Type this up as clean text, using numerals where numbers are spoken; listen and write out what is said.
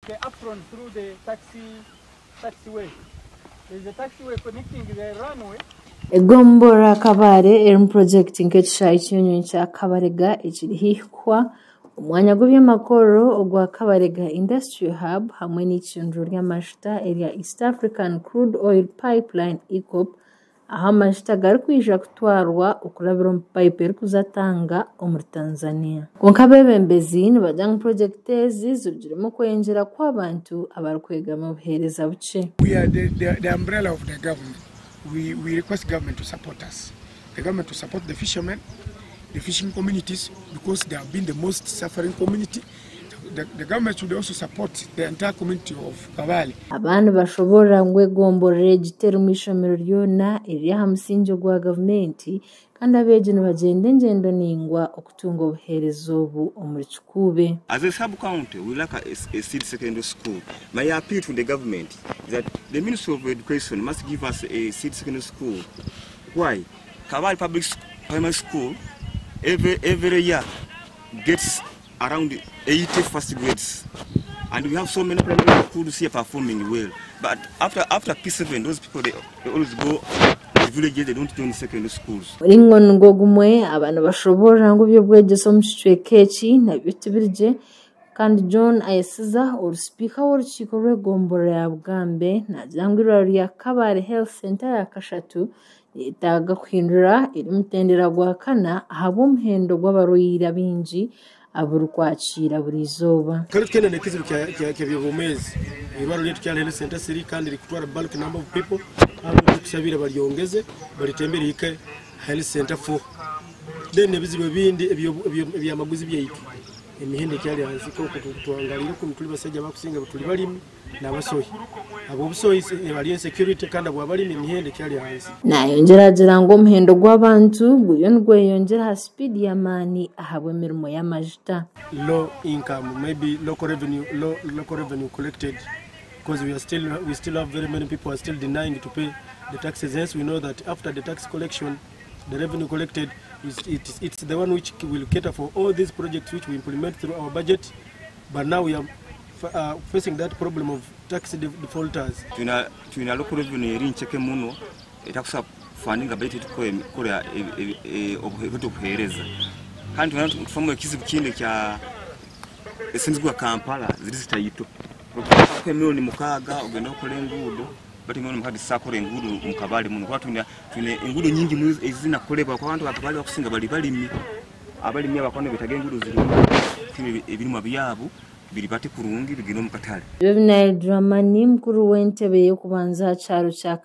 The apron through the taxi taxiway. There is a taxiway connecting the runway. Egomborora Kabale erimu purojekiti nk'ekishaayi ky'enyonyi kya Kabarega ekiri haihi kuhwa, omwanya gw'eby'amakorero ogwa Kabarega Industrial Hub hamwe n'eicundiro ry'amajuta erya East African Crude Oil Pipeline EACOP ahu amajuta garikwija kutwarwa okurabira omu payipu erikuza Tanga omuri Tanzania. Kwonka abeebembezi nibagira ngu purojekiti ezi zirugiremu okweyongyera kw'abantu abarikwegama obuheereza bukye. We are the, the, the umbrella of the government. We, we request government to support us. The government to support the fishermen, the fishing communities, because they have been the most suffering community. The, the government should also support the entire community of Kabale. Aba nibashoboorora ngu egomborora egi terimu eishomero ryona eriri aha musingye gwa gavumenti kandi abeegi nibagyenda engyendo ndaingwa okutunga obuheereza obu omuri Kikuube. As a sub-county, we lack a seed secondary school. My appeal to the government is that the Ministry of Education must give us a seed secondary school. Why? Kabale Public Primary School every year gets around 80 first grades. And we have so many primary schools here performing well. But after P7, those people, they always go to the villages, they don't join secondary schools. Muringo nigwo gumwe aba nibashoboorora ngu eby'obwegyese omu kicweka eki nabyo tibirigye kandi John Ayesiza ori sipiika w'orukiiko rw'egomborora ya Bugambe naagira ngu eirwariro rya Kabale Health Centre ya kashatu neetaaga kuhindura eri mutendera gwa kana ahabw'omuhendo gw'abarwaire abaingi aburikwakiira buri izooba. Kare tukenda n'ekizibu ky'ebyobwomeezi, eirwariro ryaitu kyali health center siri kandi rikutwara bulk number of people. Kandi tukusabire baryongeze baritembe rihike health center 4. Then ebizibu ebindi ebyamaguzi byaitu, emihendo ekyali hansi, koko twangalire kunu tuli basajja bakusinga tuli balimi n'abasohi, ab'obusohi bali insecurity kandi abw'abalimi emihendo ekyali hansi. Nayongyera agira ngu omuhendo gw'abantu guriyo nigweyongyera aha sipiidi y'amaani ahabw'emirimo y'amajuta. Low income, maybe local revenue, low local revenue collected, because we still have very many people are still denying to pay the taxes. Hence we know that after the tax collection, the revenue collected is it's the one which will cater for all these projects which we implement through our budget. But now we are facing that problem of tax defaulters. Twina local revenue eri ncheke muno etakusobola kufundinga budget kukora obuheereza, kandi tufamu ekizibu kindi kya esente zigwa Kampala ziri zitaito. Okuha 6 million ogenda okora enguudo, bati 6 million zisakora enguudo mu Kabale muno, kuba twine enguudo nyingi muno ezinakukolebwa, kuba abantu ba Kabale bakusinga bali balimi. Abalimi abakwana betaga enguudo zirungi, ebirimwa byabo biri bati kurungi bigenda omu katale. Juvenile Dramani, mukuru w'entebe y'okubanza aha kyaro kya